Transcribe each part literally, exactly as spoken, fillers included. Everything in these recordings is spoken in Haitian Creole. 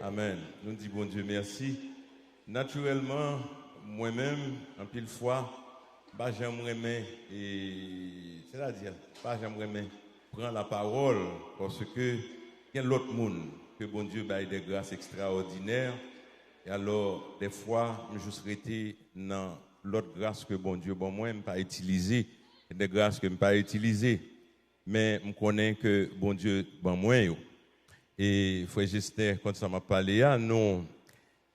Amèn. Nou di Bondye mèsi. Natirèlman, mwen menm, anpil fwa, m pa janm renmen, e, sètadi, m pa janm renmen pran lapawòl, paske gen lòt moun ke Bondye bay de gras ekstraòdinè, e alò, dèfwa, m jis rete nan lòt gras ke Bondye ban mwen, m pa itilize, gen de gras ke m pa itilize, men m konnen ke Bondye ban mwen yo. E frè Justin, konn sa m ap pale a, nou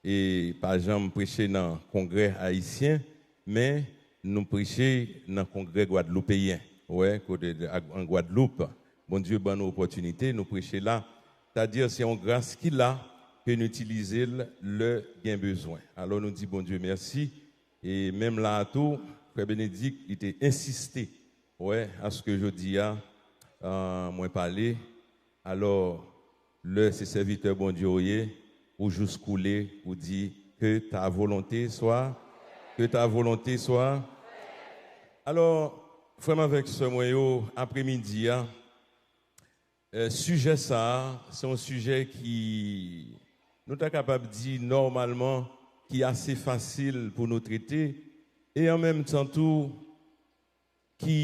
e pa janm preche nan kongrè ayisyen, men nou preche nan kongrè gwadloupeyen. Ou wè, kote de, ak, an Gwadloup, Bondye ban nou opòtinite, nou preche la. Sètadi, se yon gras ki la, ke nou itilize l lè gen bezwen. Alò, nou di Bondye mèsi. E menm la a tou, frè Benedict, li te ensiste, ou wè, aske jodi a, ah, mwen pale. Alò, lè se sèvitè Bondye w ye, ou jis koule, ou di, que ta volonté soit, que ta volonté soit. Alò, frè m avèk sè mwen yo, apremidi a, eh, sijè sa a, se yon sijè ki, nou ta kapab di nòmalman, ki ase fasil pou nou trete, e an menm tan tou, ki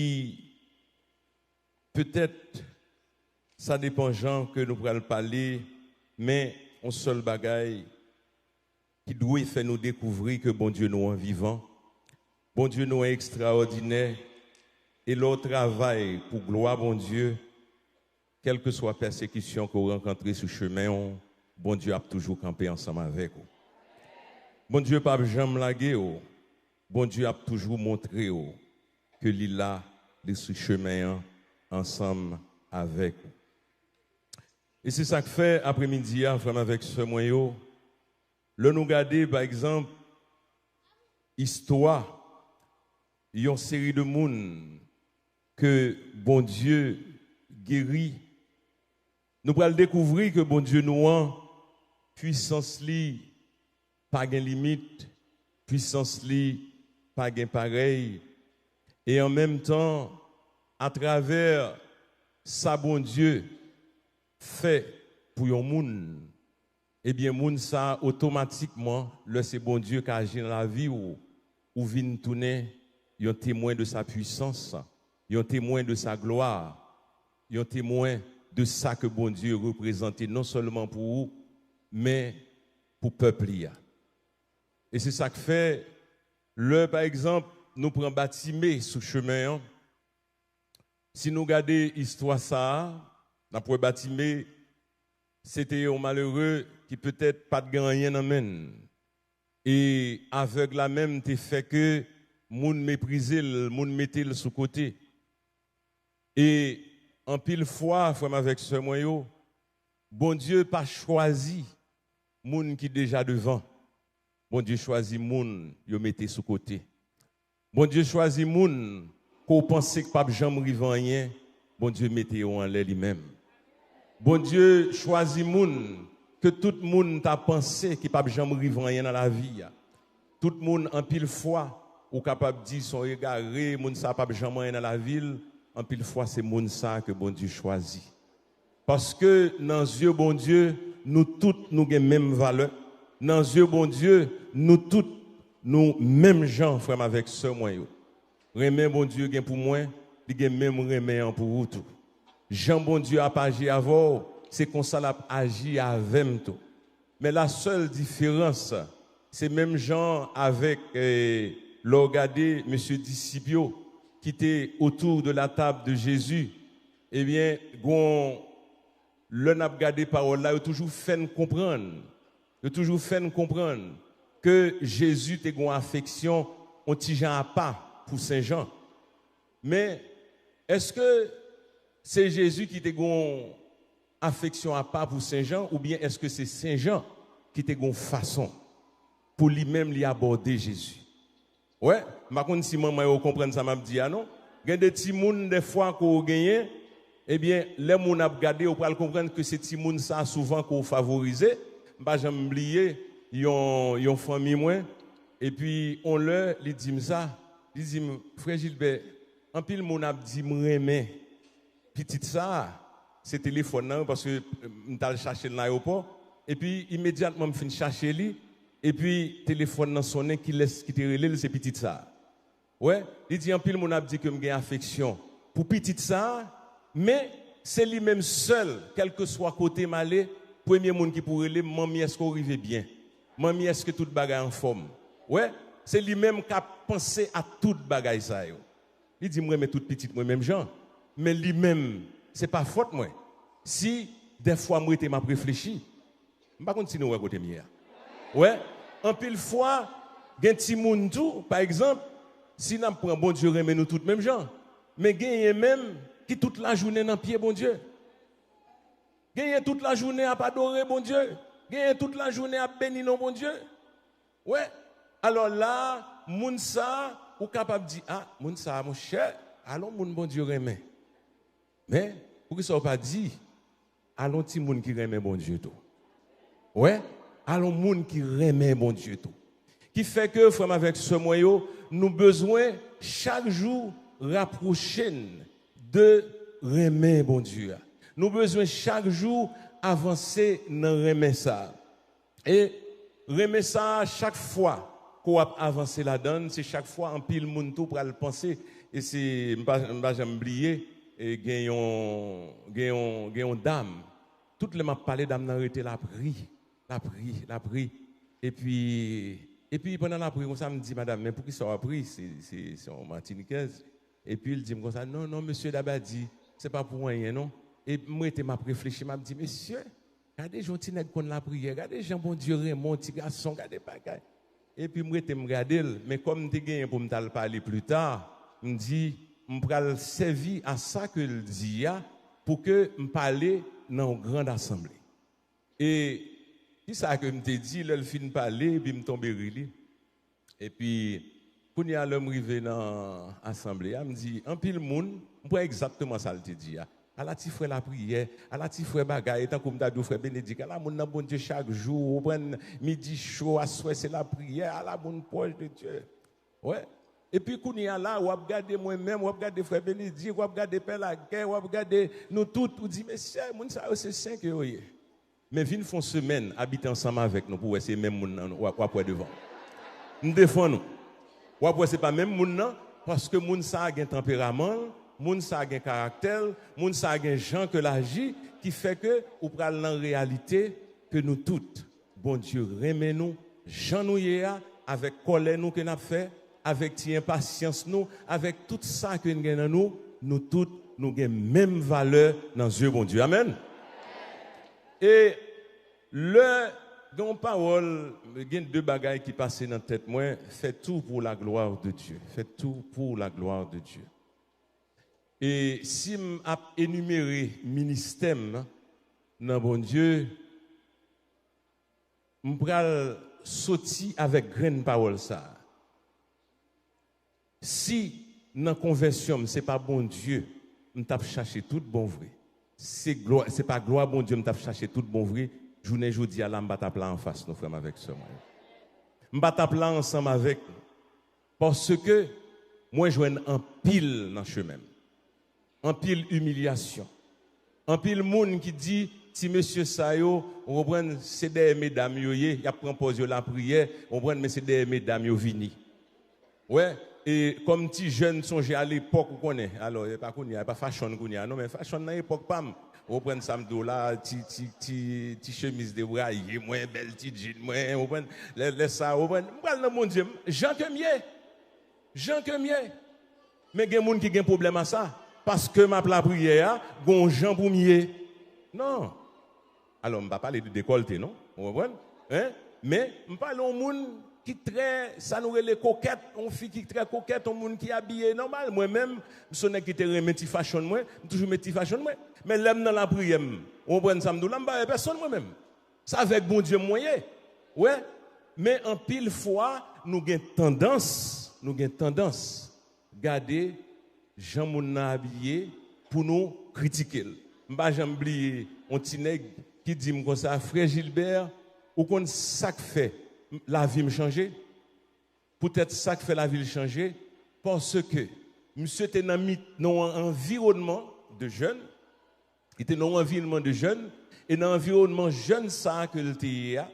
petèt, sa depann jan ke nou pral pale, men yon sèl bagay ki dwe fè nou dekouvri ke Bondye nou an vivan, Bondye nou an ekstraòdinè, e lè w travay pou glwa Bondye, kèlkeswa pèsekisyon ke w rankontre sou chemen w, Bondye ap toujou kanpe ansanm avèk ou. Bondye p ap janm lage w. Bondye ap toujou montre w ke li la, li sou chemen an ansanm avèk ou. E se sa k fè, apremidi a, frè m avèk sè mwen yo, lè nou gade, pa egzanp, istwa yon seri de moun ke Bondye geri, nou pral dekouvri ke Bondye nou an, pwisans li pa gen limit, pwisans li pa gen parèy, e an menm tan, atravè sa Bondye fè pou yon moun, ebyen, moun sa a, otomatikman, lè se Bondye k aji nan lavi w, ou vin tounen yon temwen de sa pwisans, yon temwen de sa glwa, yon temwen de sa ke Bondye reprezante non sèlman pou ou, men pou pèp li a. E se sa k fè, lè, pa egzanp, nou pran Batime sou chemen an, si nou gade istwa sa a, n ap wè Batime, se te yon malere ki petèt pa t gen anyen nan men l. E avèg la menm te fè ke moun meprize l, moun mete l sou kote. E anpil fwa, frè m avèk sè mwen yo, Bondye pa chwazi moun ki deja devan. Bondye chwazi moun yo mete sou kote. Bondye chwazi moun ke w panse k p ap janm rive anyen, Bondye mete yo anlè li menm. Bondye chwazi moun ke tout moun ta panse ki p ap janm rive anyen nan lavi a. Tout moun, anpil fwa, ou kapab di se yon egare, moun sa a p ap janm anyen nan lavi l, anpil fwa se moun sa a ke Bondye chwazi. Paske nan zye Bondye, nou tout nou gen menm valè. Nan zye Bondye, nou tout nou menm jan, frè m avèk sè mwen yo. Renmen Bondye gen pou mwen, li gen menm renmen an pou ou tou. Jan Bondye ap aji avè w, se konsa l ap aji avè m tou. Men la sèl diferans, se menm jan avèk, eh, lè w gade mesye disip yo ki te autour de la table de Jésus, ebyen, gon, lè n ap gade pawòl la, yo toujou fè n konprann, yo toujou fè n konprann ke Jezi te gon afeksyon on ti jan apa pou Sen Jan. Men, èske se Jezi ki te gon afeksyon apa pou Sen Jan, oubyen èske se Sen Jan ki te gon fason pou li menm li abòde Jezi? Wè, m pa konn si manman yo konprann sa m ap di a non. Gen de timoun, dèfwa, ke w genyen, ebyen, lè moun ap gade, ou pral konprann ke se timoun sa souvan ke w favorize. M pa janm bliye yon, yon fanmi mwen, epi on lè, li di m sa, li di m, "Frè Gilbert, anpil moun ap di m renmen pitit sa a." Se telefòn nan, paske m t al chache l nan ayewopò. Epi, imedyatman, m fin chache li, epi telefòn nan sonnen, kilès ki te rele l, se pitit sa a. Wè, li di, anpil moun ap di ke m gen afeksyon pou pitit sa a, men se li menm sèl, kèlkeswa kote m ale, premye moun ki pou rele m, "Manmi, èske w rive byen? Manmi, èske tout bagay anfòm?" Wè, se li menm k ap panse a tout bagay sa yo. Li di, "M renmen tout pitit mwen menm jan, men li menm, se pa fòt mwen si dèfwa m rete m ap reflechi." M pa konn si nou wè kote m ye a. Wè, anpil fwa, gen timoun tou, pa egzanp, si n ap pran, Bondye renmen nou tout menm jan, men genyen menm ki tout lajounen nan pye Bondye. Genyen tout lajounen ap adore Bondye. Genyen tout lajounen ap beni non Bondye. Wè, alò la, moun sa, ou kapab di, "A, moun sa, monchè, alon moun Bondye renmen." Men, poukisa w pa di, "Alon timoun ki renmen Bondye tou." Wè, alon moun ki renmen Bondye tou. Ki fè ke, frè m avèk sè mwen yo, nou bezwen chak jou rapwoche n de renmen Bondye a. Nou bezwen chak jou avanse nan renmen sa a. E renmen sa a, chak fwa ke w ap avanse ladan l, se chak fwa anpil moun tou pral panse. E se, m pa, m pa janm bliye, e gen yon, gen yon, gen yon dam, tout lè m ap pale, dam nan rete l ap ri, l ap ri, l ap ri. Epi, epi pandan l ap ri konsa, m di, "Madanm, men poukisa w ap ri?" Se, se, se yon Matinikèz. Epi l di m konsa, "Non, non, mesye, daba di, se pa pou anyen, non." E m rete, m ap reflechi, m ap di, "Mesye, gade jan yon ti nèg konn lapriyè, gade jan Bondye renmen yon ti gason, gade bagay." Epi m rete, m gade l, men kòm m te genyen pou m t al pale pita, m di, "M pral sèvi a sa ke l di a pou ke m pale nan yon grand asanble." E kisa ke m te di lè l fin pale, epi m tonbe ri li? Epi, kounye a, lè m rive nan asanble a, m di, anpil moun, m pran egzakteman sa l te di a. "Ala ti frè lapriyè, ala ti frè bagay, tankou m ta di w frè Benedik, ala moun nan Bondye chak jou, ou konprann, midi cho, aswè se lapriyè, ala moun pwòch de Dye." Wè. Epi kounye a la, w ap gade mwen menm, w ap gade frè Benedik, w ap gade pè Lagè, w ap gade nou tout, ou di, "Mesye, moun sa yo se sen ke yo ye." Men vin fè yon semèn, abite ansanm avèk nou pou w wè se menm moun nan w ap, w ap wè devan w. M defann ou. W ap wè se pa menm moun nan, paske moun sa a gen tanperaman l, moun sa a gen karaktè l, moun sa a gen jan ke l aji, ki fè ke ou pral nan reyalite ke nou tout, Bondye renmen nou, jan nou ye a, avèk kòlè nou ke n ap fè, avèk ti enpasyans nou, avèk tout sa ke n gen nan nou, nou tout, nou gen menm valè nan zye Bondye. Amèn. E lè gen yon pawòl, gen de bagay ki pase nan tèt mwen, fè tou pou la gloire de Dieu. Fè tou pou la gloire de Dieu. E si m ap enimere ministè m nan Bondye, m pral soti avèk grenn pawòl sa a. Si nan konvèsyon m, se pa Bondye m t ap chache tout bon vre, se glwa, se pa glwa Bondye m t ap chache tout bon vre, jounen jodi a la, m pa t ap la anfas nou, frè m avèk sè mwen yo. M pa t ap la ansanm avèk nou. Paske mwen jwenn anpil nan chemen m. Anpil imilyasyon. Anpil moun ki di, "Ti mesye sa yo, ou konprann, se dèyè medam yo ye, y ap pran pòz yo lapriyè, ou konprann, men se dèyè medam yo vini." Wè, e kòm ti jèn sonje alepòk, ou konnen, alò, e pa kounye a, e pa fachonn kounye a, non, men fachonn nan epòk pa m. Ou konprann sa m di w la, ti, ti, ti, ti chemiz debraye mwen, bèl ti djin mwen, ou konprann, lè, lè sa, ou konprann, m pral nan Bondye m, jan ke m ye. Jan ke m ye. Men gen moun ki gen pwoblèm a sa. Paske m ap lapriyè a, gon jan pou m ye. Non. Alò, m pa pale de dekòlte, non. Ou konprann? Hein? Men, m pale yon moun ki trè, sa nou rele kokèt, yon fi ki trè kokèt, yon moun ki abiye nòmal. Mwen menm, m se yon nèg ki te renmen ti fachonn mwen, m toujou met ti fachonn mwen. Men lè m nan lapriyè m, ou konprann sa m di w la, m pa wè pèsonn mwen menm. Se avèk Bondye m mwen ye. Wè, men anpil fwa, nou gen tandans, nou gen tandans gade jan moun nan abiye pou nou kritike l. M pa janm bliye yon ti nèg ki di m konsa, "Frè Gilbert, ou konn sa k fè lavi m chanje? Poutèt sa k fè lavi l chanje, paske misye te nan mi-, nan yon anviwònman de jèn, li te nan yon anviwònman de jèn, E nan anviwònman jèn sa a ke l te ye a,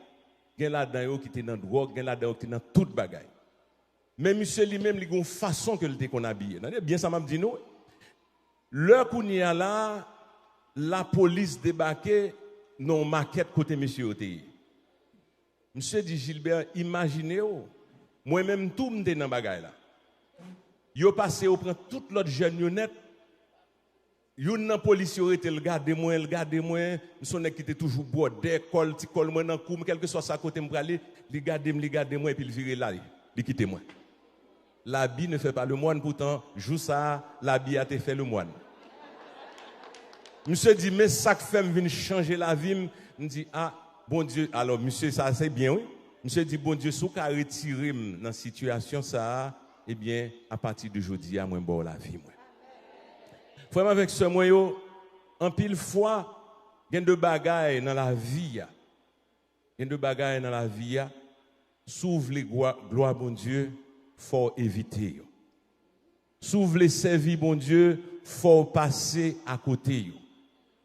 gen ladan yo ki te nan dwòg, gen ladan yo ki te nan tout bagay. Men misye li menm, li gen yon fason ke l te konn abiye. Tande byen sa m ap di nou. Lè kounye a la, lapolis debake nan yon makèt kote mesye yo te ye. Misye di, Gilbert, imajine w, mwen menm tou m te nan bagay la. Yo pase, yo pran tout lòt jèn yo nèt. Youn nan polis yo rete, l gade mwen, l gade mwen. M se yon nèg ki te toujou bwòdè, kòl, ti kòl mwen nan kou m, kèlkeswa sa kote m prale, li gade m, li gade mwen, epi l vire l ale, li kite mwen. L'habit ne fait pas le moine, poutan, jou sa a, labi a te fè lemwàn. Misye di, men sa k fè m vin chanje lavi m. M di, a, Bondye, alò, misye, sa se byen, wi. Misye di, Bondye, si w ka retire m nan sitiyasyon sa a, ebyen, apati de jodi a, mwen ba w lavi mwen. Frè m avèk sè mwen yo, anpil fwa, gen de bagay nan lavi a. Gen de bagay nan lavi a, si w vle glwa, glwa Bondye, fò w evite yo. Si w vle sèvi Bondye, fò w pase akote yo.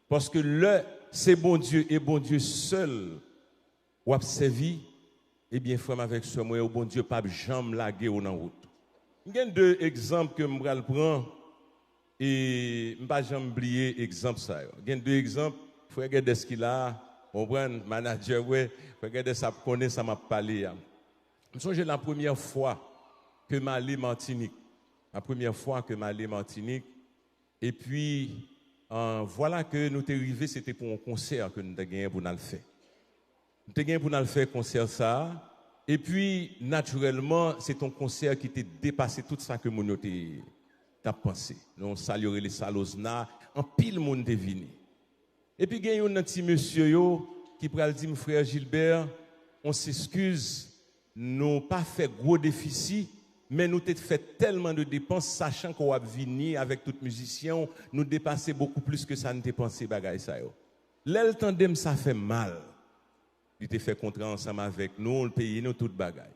Paske lè se Bondye e Bondye sèl w ap sèvi, ebyen, frè m avèk sè mwen yo, Bondye p ap janm lage w nan wout. M gen de egzanp ke m pral pran, e m pa janm bliye egzanp sa yo. Gen de egzanp, frè Gèdès ki la a, w konprann, manadjè, wè, frè Gèdès ap konnen sa m ap pale a. M sonje la premyè fwa ke m ale Matinik. La premyè fwa ke m ale Matinik. Epi, euh, vwala ke nou te rive, se te pou yon konsè ke nou te genyen pou n al fè. Nou te genyen pou n al fè konsè sa a. Epi, natirèlman, se te yon konsè ki te depase tout sa ke moun yo te, t ap panse. Nan yon sal yo rele Sal Ozna, anpil moun te vini. Epi gen youn nan ti mesye yo ki pral di m, Frè Gilbert, on s'excuse, nou pa fè gwo defisi, men nou te fè tèlman de depans, sachan ke w ap vini avèk tout mizisyen w, nou depase bokou plis ke sa n te panse bagay sa yo. Lè l tande m, sa fè m mal. Li te fè kontra ansanm avèk nou, l peye nou tout bagay.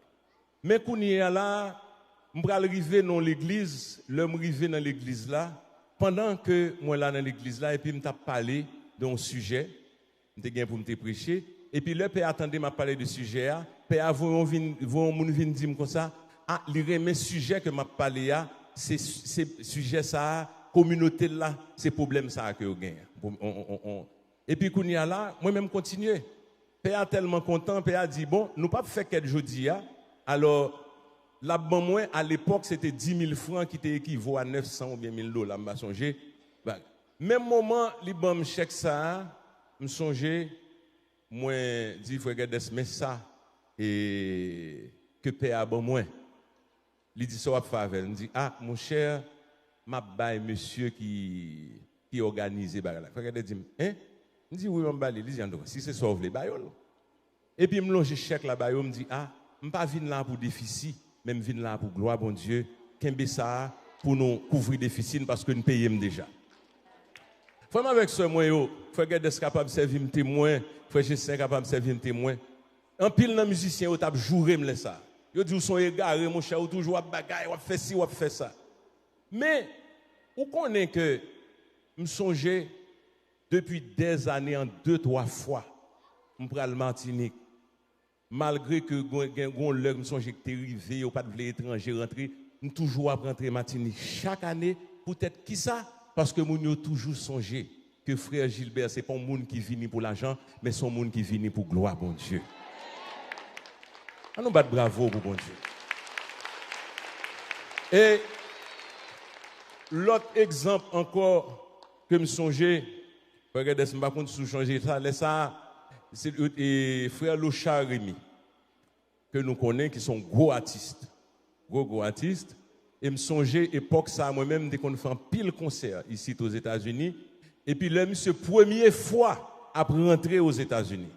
Men kounye a la, m pral rive nan yon legliz, lè m rive nan legliz la, pandan ke mwen la nan legliz la, epi m t ap pale de yon sijè, m te gen pou m te preche, epi lè pè a tande m ap pale de sijè a, pè a voye yon vin, voye yon moun vin di m konsa, a, li renmen sijè ke m ap pale a, se, se sijè sa a, kominote l la, se pwoblèm sa a ke yo genyen. Pwo-, on, on, on, on. Epi kounye a la, mwen menm kontinye. Pè a tèlman kontan, pè a di, bon, nou p ap fè kèt jodi a, alò, l ap ban mwen, alepòk, se te di mil fran ki te ekivo a nèf san oubyen mil dola, m pa sonje. Ba-, menm moman, li ban m chèk sa a, m sonje, mwen di, Frè Gèdès, men sa, e, ke pè a ban mwen. Li di, sa w ap fè avè l? M di, a, monchè, m ap bay mesye ki, ki òganize bagay la. Frè Gèdès di m, en? M di, wi, m ap ba li. Li di, antouka, si se sa w vle, ba yo l. Epi m lonje chèk la ba yo, m di, a, m pa vin la pou defisi, men m vin la pou glwa Bondye. Kenbe sa a pou nou kouvri defisi n, paske n peye m deja. Frè m avèk sè mwen yo, frè Gèdès kapab sèvi m temwen, frè Jesten kapab sèvi m temwen. Anpil nan mizisyen yo t ap joure m lè sa a. Yo di, ou se yon egare, monchè, ou toujou ap bagay, w ap fè si, w ap fè sa. Men, ou konnen ke m sonje, depi dèzane, an de, twa fwa, m pral Matinik. Malgre ke gen, gen, gen yon lè m sonje ki te rive, yo pa t vle etranje rantre, m toujou ap rantre Matinik chak ane. Poutèt kisa? Paske moun yo toujou sonje ke frè Gilbert se pa yon moun ki vini pou lajan, men se yon moun ki vini pou glwa Bondye. An nou bat bravo pou Bondye. E lòt egzanp ankò ke m sonje, frè Gèdès, m pa konn si w sonje sa, lè sa a, se, e, frè Lochard Remy, ke nou konnen, ki se yon gwo atis, gwo, gwo atis. E m sonje epòk sa a, mwen menm, m te konn fè anpil konsè isit Ozetazini. Epi lè misye premye fwa ap rantre Ozetazini,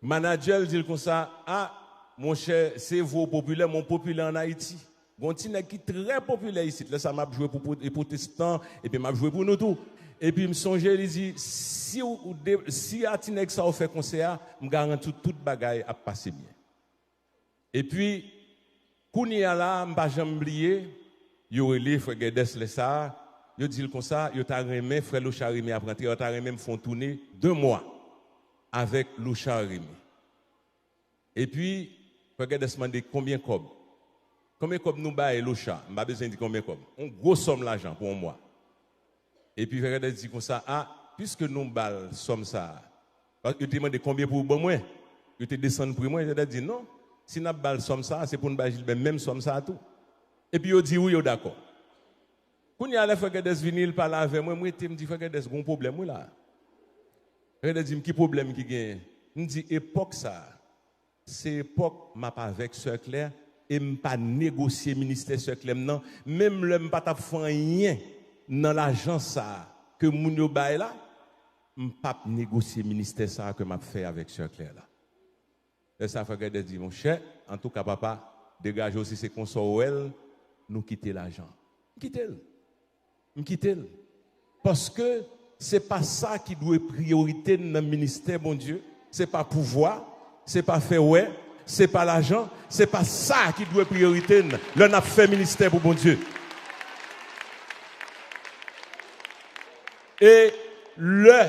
manadjè l di l konsa, a, monchè, se vre w popilè, men w popilè ann Ayiti. Gen yon ti nèg ki trè popilè isit. Lè sa a, m ap jwe pou, pou, e pwotestan, epi m ap jwe pou nou tou. Epi m sonje, li di, si w, w de-, si a ti nèg sa a w fè konsè a, m garanti w tout bagay ap pase byen. Epi, kounye a la a, m pa janm bliye, yo rele frè Gèdès lè sa a, Yo di l konsa, yo ta renmen, frè Lochard Remy ap rantre, yo ta renmen m fè yon toune de mwa avèk Lochard Remy. Epi, frè Gèdès mande konbyen kòb. Konbyen kòb nou bay Lochard? M pa bezwen di konbyen kòb. Yon gwo sòm lajan pou yon mwa. Epi, frè Gèdès di konsa, a, piske nou ba l sòm sa a, paske yo te mande konbyen pou w ban mwen, yo te desann pri mwen, Gèdès di non, si n ap ba l sòm sa a, se pou n bay Jilbè menm sòm sa a tou. Epi yo di wi, yo dakò. Kounye a, lè frè Gèdès vini, l pale avè mwen, m rete, m di, frè Gèdès, gen yon pwoblèm, wi, la. Frè Gèdès di m, ki pwoblèm ki genyen? M di, epòk sa a, se epòk m ap avèk sè Klè, e m pa negosye ministè sè Klè m nan, menm lè m pa t ap fè anyen nan lajan sa a ke moun yo bay la, m p ap negosye ministè sa a ke m ap fè avèk sè Klè la. Lè sa a, frè Gèdès di, monchè, antouka, papa, degaje w si se konsa w wè l, nou kite lajan. M kite l. M kite l. Paske se pa sa ki dwe priyorite n nan ministè Bondye. Se pa pouvwa, se pa fè wè, se pa lajan, se pa sa ki dwe priyorite n lè n ap fè ministè pou Bondye. E lè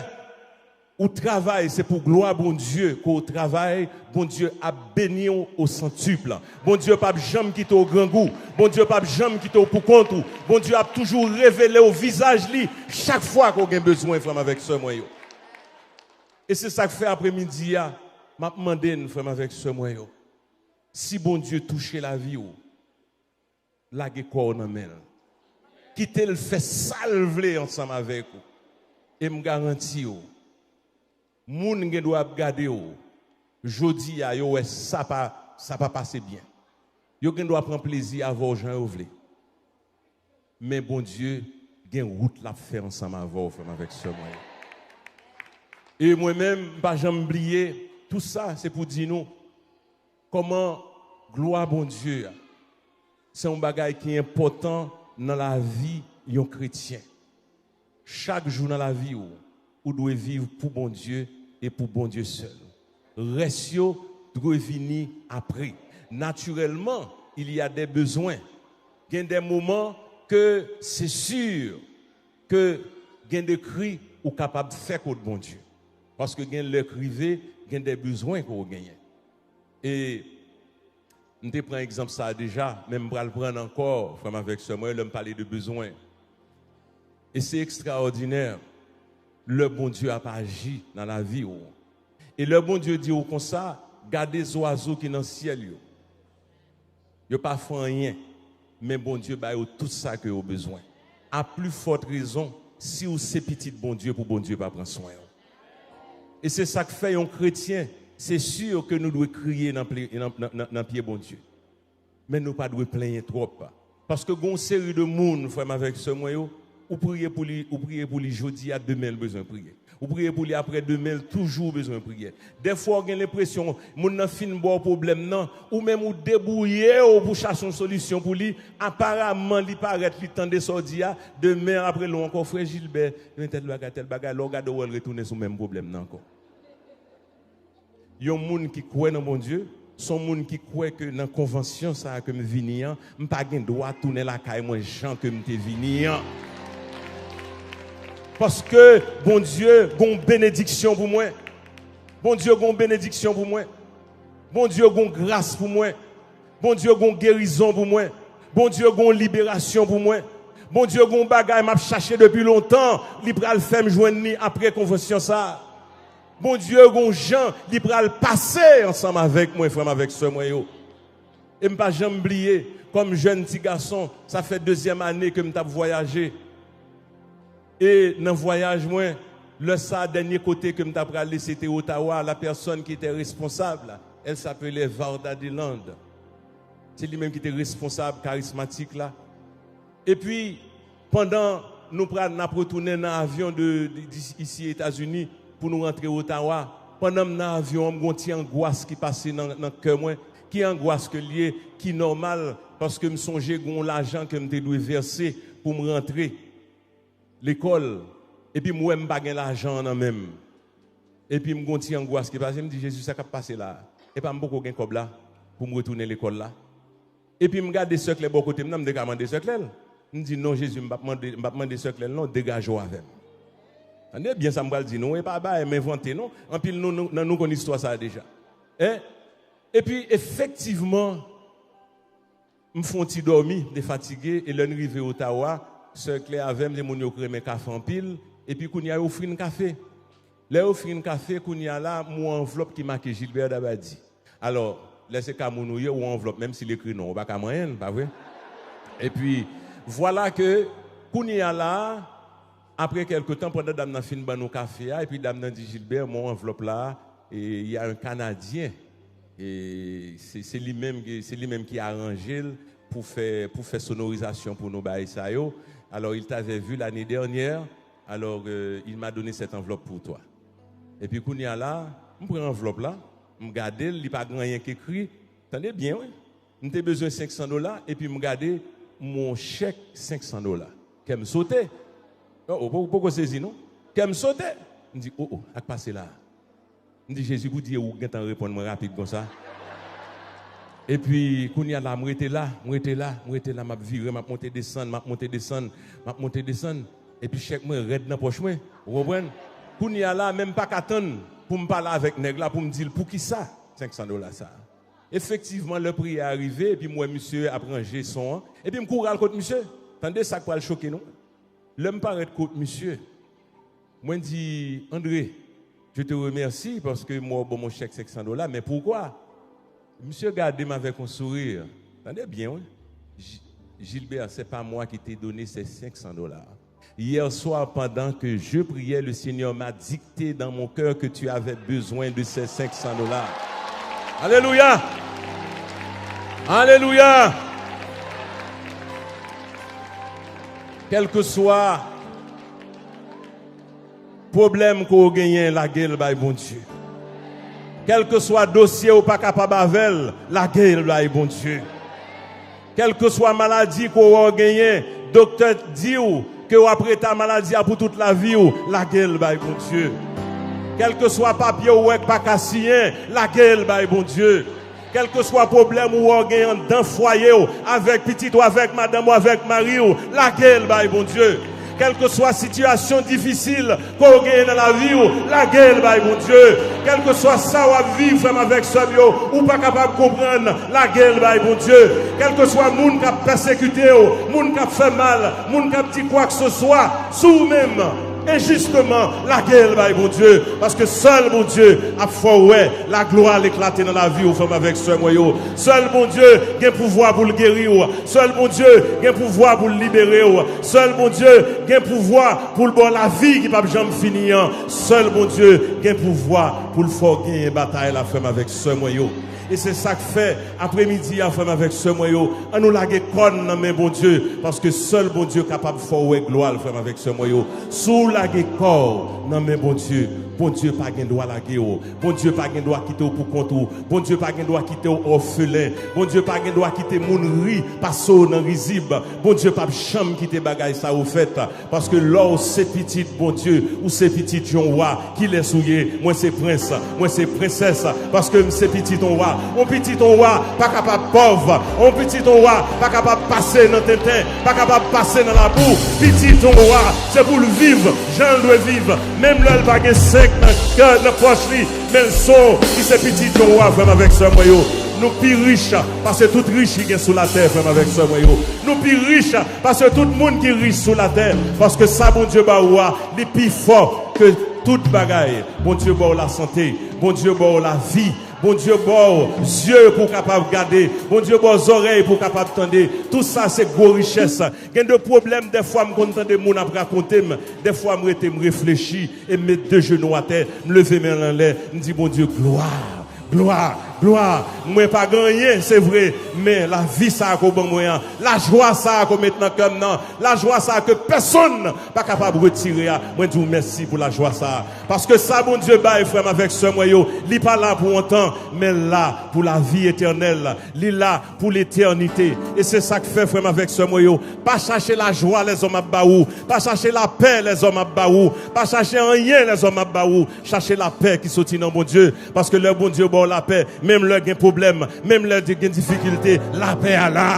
ou travay, se pou glwa Bondye ke w travay, Bondye ap beni w o santuple. Bondye p ap janm kite w grangou. Bondye p ap janm kite w pou kont ou. Bondye ap toujou revele w vizaj li chak fwa ke w gen bezwen, frè m avèk sè mwen yo. E se sa k fè apremidi a, m ap mande n, frè m avèk sè mwen yo, si Bondye touche lavi w, lage kò w nan men l. Kite l fè sa l vle ansanm avèk ou. E m garanti w, moun gen dwa ap gade w jodi a, yo wè sa pa, sa pa pase byen. Yo gen dwa pran plezi avè w jan yo vle. Men Bondye gen wout l ap fè ansanm avè w, frè m avèk sè mwen yo. E mwen menm, m pa janm bliye, tou sa, se pou di nou, kòman glwa Bondye a, se yon bagay ki enpòtan nan lavi yon kretyen. Chak jou nan lavi w, ou dwe viv pou Bondye e pou Bondye sèl. Rès yo dwe vini apre. Natirèlman, il y a des besoins. Gen de moman ke se si ke gen de kri ou kapab fè kot Bondye. Paske gen lè k rive, gen de bezwen ke w genyen. E m te pran egzanp sa a deja, men m pral pran l ankò, frè m avèk sè mwen, lè m pale de bezwen. E se ekstraòdinè lè Bondye ap aji nan lavi w. E lè Bondye di w konsa, gade zwazo ki nan syèl yo. Yo pa fè anyen, men Bondye ba yo tout sa ke yo bezwen. A pli fòt rezon, si w se pitit Bondye, pou Bondye pa pran swen w. E se sa k fè yon kretyen, se si ke nou dwe kriye nan pye, nan, nan, nan, nan pye Bondye. Men nou pa dwe plenyen twòp. Paske gen yon seri de moun, frè m avèk sè mwen yo, ou priye pou li, ou priye pou li jodi a, demen l bezwen priye. Ou priye pou li, aprè demen l toujou bezwen priye. Dèfwa w gen lenpresyon moun nan fin ba w pwoblèm nan, ou menm ou debouye w pou chache yon solisyon pou li, aparaman li parèt, li tande sa w di a, demen aprè l ou ankò, frè Jilbè, men tèl bagay, tèl bagay, lè w gade w wè l retounen sou menm pwoblèm nan ankò. Yon moun ki kwè nan Bondye, se yon moun ki kwè ke nan konvansyon sa a ke m vini an, m pa gen dwa tounen lakay mwen jan ke m te vini an. Paske Bondye gon benediksyon pou mwen. Bondye gon benediksyon pou mwen. Bondye gon gras pou mwen. Bondye gon gerizon pou mwen. Bondye gon liberasyon pou mwen. Bondye gon bagay m ap chache depi lontan. Li pral fè m jwenn li aprè konvansyon sa a. Bondye gon jan li pral pase ansanm avèk mwen, frè m avèk sè mwen yo. E m pa janm bliye, kòm jèn ti gason, sa fè dezyèm ane ke m t ap vwayaje. E nan vwayaj mwen, lè sa a, dènye kote ke m ta prale, se te Ottawa. La personne qui était responsable, elle s'appelait Varda Deland. Se li menm ki te responsab karismatik la. Epi, pandan nou pral, n ap retounen nan avyon de, de, de isi Etazini pou nou rantre Ottawa, pandan m nan avyon an, m gon ti angwas ki pase nan, nan kè mwen. Ki angwas ke l ye, ki nòmal, paske m sonje gon lajan ke m te dwe vèse pou m rantre lekòl, epi m wè m pa gen lajan an nan men m. Epi m gon ti angwas ki pase, m di, Jezi, sa k ap pase la a? Epa m poko gen kòb la pou m retounen lekòl la. Epi m gade sè Klè bò kote m nan, m te ka mande sè Klè l. M di, "Non, Jezi, m p ap mande, m p ap mande sè Klè l non, degaje w avè m." Tande byen sa m pral di nou, e pa bagay m envante non. Anpil nou, nou, nan nou konn istwa sa a deja. Hein? Epi, efektivman, m fè yon ti dòmi, m te fatige, e lè n rive Ottawa, sè Klè avè m, se moun yo k renmen kafe anpil, epi kounye a yo ofri n kafe. Lè yo ofri n kafe, kounye a la, m wè anvlòp ki make Gilbert Dabadi. Alò, lè se ka moun ou ye, ou wè anvlòp, menm si l ekri non, ou pa ka manyen l, pa vre? Epi, vwala ke, kounye a la, apre kèlke tan, pandan dam nan fin ban nou kafe a, epi dam nan di, "Gilbert, m wè anvlòp la, e, y a un Canadien." E se, se li menm ki, se li menm ki aranje l pou fè, pou fè sonorizasyon pou nou bagay sa yo. Alors, il t'avait vu l'année dernière, alors, euh, il m'a donné cette enveloppe pour toi. Epi kounye a la, m pran anvlòp la, m gade l, li pa gen anyen k ekri. Tande byen, wi. M te bezwen senk san dola, epi m gade, m wè yon chèk senk san dola. Kè m sote. Oh, oh, poko sezi, non? Kè m sote. M di, "Oh, oh, sa k pase la a?" M di, "Jezi, pou di e ou gentan reponn mwen rapid konsa." Epi, kounye a la, m rete la, m rete la, m rete la, m ap vire, m ap monte desann, m ap monte desann, m ap monte desann. Epi chèk mwen rèd nan pòch mwen, ou konprann? Kounye a la, menm pa ka tann pou m pale avèk nèg la, pou m di l, "Poukisa senk san dola sa a?" Efektivman, lè priyè a rive, epi m wè misye ap ranje son an, epi m kouri al kot misye. Tande sa k pral choke nou. Lè m parèt kot misye, mwen di, "André, je te remercie paske m wè w ban m yon chèk senk san dola, men poukwa?" Misye gade m avèk yon souri. Tande byen, wi. "Gi-, Gilbert, c'est pas moi qui t'ai donné ces cinq cents dollars. Hier soir, pendant que je priais, le Seigneur m'a dicté dans mon cœur que tu avais besoin de ces cinq cents dollars." Alelouya! Alelouya! Kèlkeswa pwoblèm ke w genyen, lage l bay Bondye. Kèlkeswa dosye w pa kapab avè l, lage l bay Bondye. Kèlkeswa maladi ke w genyen, doktè di w ke w ap rete ak maladi a pou tout lavi w, lage l bay Bondye. Kèlkeswa papye w wè k pa ka siyen, lage l bay Bondye. Kèlkeswa pwoblèm ou wè w genyen anndan fwaye w, avèk pitit ou, avèk madanm ou, avèk mari w, lage l bay Bondye. Kèlkeswa sitiyasyon difisil ke w genyen nan lavi w, lage l bay Bondye. Kèlkeswa sa w ap viv, frè m avèk sè m yo, ou pa kapab konprann, lage l bay Bondye. Kèlkeswa moun k ap pèsekite w, moun k ap fè mal, moun k ap di kwakseswa sou ou menm, enjisteman, lage l bay Bondye. Paske sèl Bondye ap fè w wè laglwa l eklate nan lavi w, frè m avèk sè mwen yo. Sèl Bondye gen pouvwa pou l geri w. Sèl Bondye gen pouvwa pou l libere w. Sèl Bondye gen pouvwa pou l ba w lavi ki p ap janm fini an. Sèl Bondye gen pouvwa pou l fè w genyen batay la, frè m avèk sè mwen yo. E se sa k fè, apremidi a, frè m avèk sè mwen yo, ann nou lage kò n nan men Bondye, paske sèl Bondye kapab fè w wè glwa l, frè m avèk sè mwen yo. Si w lage kò w nan men Bondye, Bondye pa gen dwa lage w. Bondye pa gen dwa kite w pou kont ou. Bondye pa gen dwa kite w òfelen. Bondye pa gen dwa kite moun ri, pase w nan rizib. Bondye p ap janm kite bagay sa yo fèt. Paske lè w se pitit Bondye, ou se pitit yon wa. Kilès ou ye? Mwen se prens, mwen se prensès, paske m se pitit yon wa. Yon pitit yon wa pa kapab pòv. Yon pitit yon wa pa kapab pase nan tenten, pa kapab pase nan labou. Pitit yon wa, se pou l viv jan l dwe viv. Menm lè l pa gen senk nan kè, nan pòch li, men l se yon, li se pitit yon wa, frè m avèk sè mwen yo. Nou pi rich pase tout rich ki gen sou latè, frè m avèk sè mwen yo. Nou pi rich pase tout moun ki rich sou latè, paske sa Bondye ba ou a, li pi fò ke tout bagay. Bondye ba w lasante, Bondye ba w lavi, Bondye ba w zye pou w kapab gade, Bondye ba w zòrèy pou w kapab tande. Tout sa se gwo richès. Gen de pwoblèm, dèfwa m konn tande moun ap rakonte m, dèfwa m rete, m reflechi, e m met de jenou atè, m leve men l anlè, m di, "Bondye, glwa, glwa, glwa. Mwen pa gen anyen, se vre, men lavi sa a ke w ban mwen an, lajwa sa a ke w met nan kè m nan, lajwa sa a ke pèsonn pa kapab retire a, mwen di w mèsi pou lajwa sa a." Paske sa Bondye bay, frè m avèk sè mwen yo, li pa la pou yon tan, men l la pou lavi etènèl. Li la pou letènite. E se sa k fè, frè m avèk sè mwen yo, pa chache lajwa lèzòm ap ba ou. Pa chache lapè lèzòm ap ba ou. Pa chache anyen lèzòm ap ba ou. Chache lapè ki soti nan Bondye. Paske lè Bondye ba w lapè, Menm lè gen pwoblèm, menm lè gen difikilte, lapè a la.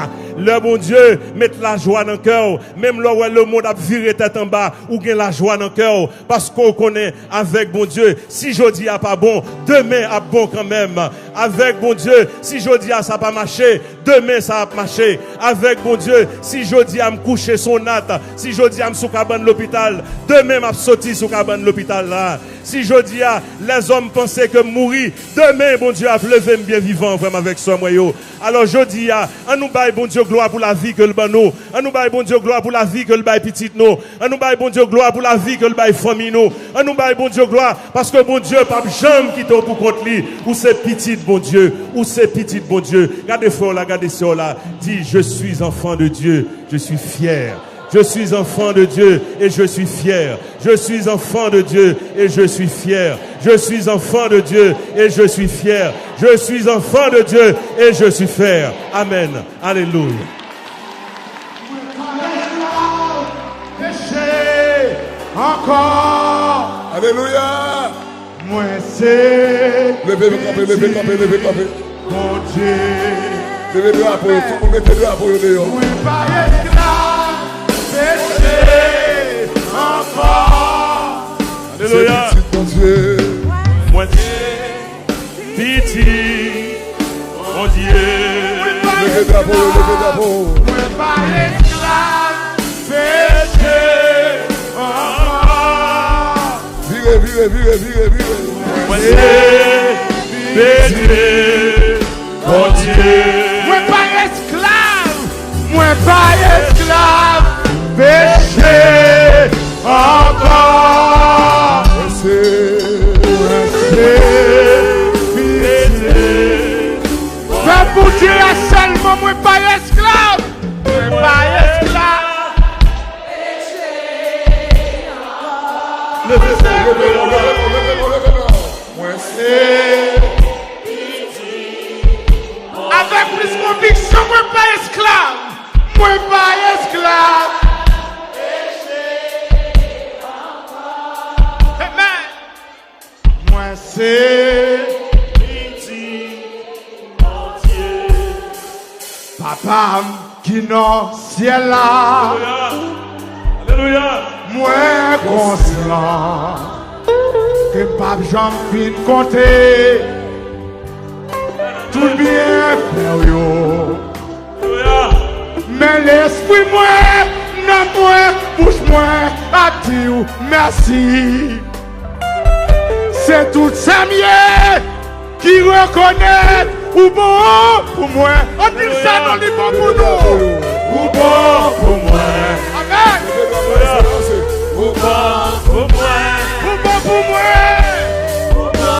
Lè Bondye met lajwa nan kè w, menm lè w wè lemonn ap vire tèt anba, ou gen lajwa nan kè w, paske w konnen avèk Bondye, si jodi a pa bon, demen ap bon kanmenm. Avèk Bondye, si jodi a sa pa mache, demen sa ap mache. Avèk Bondye, si jodi a m kouche sou nat, si jodi a m sou kabann lopital, demen m ap soti sou kabann lopital la. Si jodi a lèzòm panse ke m mouri, demen Bondye ap leve m byen vivan, frè m avèk sè mwen yo. Alò jodi a, an nou bay Bondye glwa pou lavi ke l ban nou. An nou bay Bondye glwa pou lavi ke l bay pitit nou. An nou bay Bondye glwa pou lavi ke l bay fanmi nou. An nou bay Bondye glwa, paske Bondye p ap janm kite w pou kont li. Ou se pitit Bondye. Ou se pitit Bondye. Gade frè w la, gade sè w la. Di, je suis enfant de Dieu. Je suis fier. Je suis enfant de Dieu et je suis fier. Je suis enfant de Dieu et je suis fier. Je suis enfant de Dieu et je suis fier. Je suis enfant de Dieu et je suis fier. Amen. Alelouya. Peche ankò. Alelouya. Mwen se Leve kanpe, leve kanpe, leve kanpe. Bondye. Leve drapo yo, tout moun mete drapo yo deyò. Mwen pa esklav peche ankò. Alelouya. Se pitit Bondye. Mwen se pitit Bondye. Leve drapo yo, leve drapo yo. Mwen pa esklav peche ankò. Vire, vire, vire, vire, vire. Mwen se pitit Bondye. Mwen pa esklav. Mwen pa esklav peche ankò. Mwen se, mwen se pitit. Pèp Bondye a sèlman, mwen pa esklav. Mwen pa esklav. Leve non, leve non, leve non, leve non, leve non. Mwen se Avèk plis konviksyon, mwen pa esklav. Mwen pa esklav. Amen. Mwen se pitit Bondye. Papa m ki nan syèl la. Alelouya. Alelouya. Mwen konsyan ke m p ap janm fin konte tout byenfè w yo. Alelouya. Men lespri mwen, nanm mwen, bouch mwen ap di w mèsi. Se tout sa m ye ki rekonèt ou bon pou mwen. Ann di l sa non, li bon pou nou. Ou bon pou mwen. Amèn. Ou bon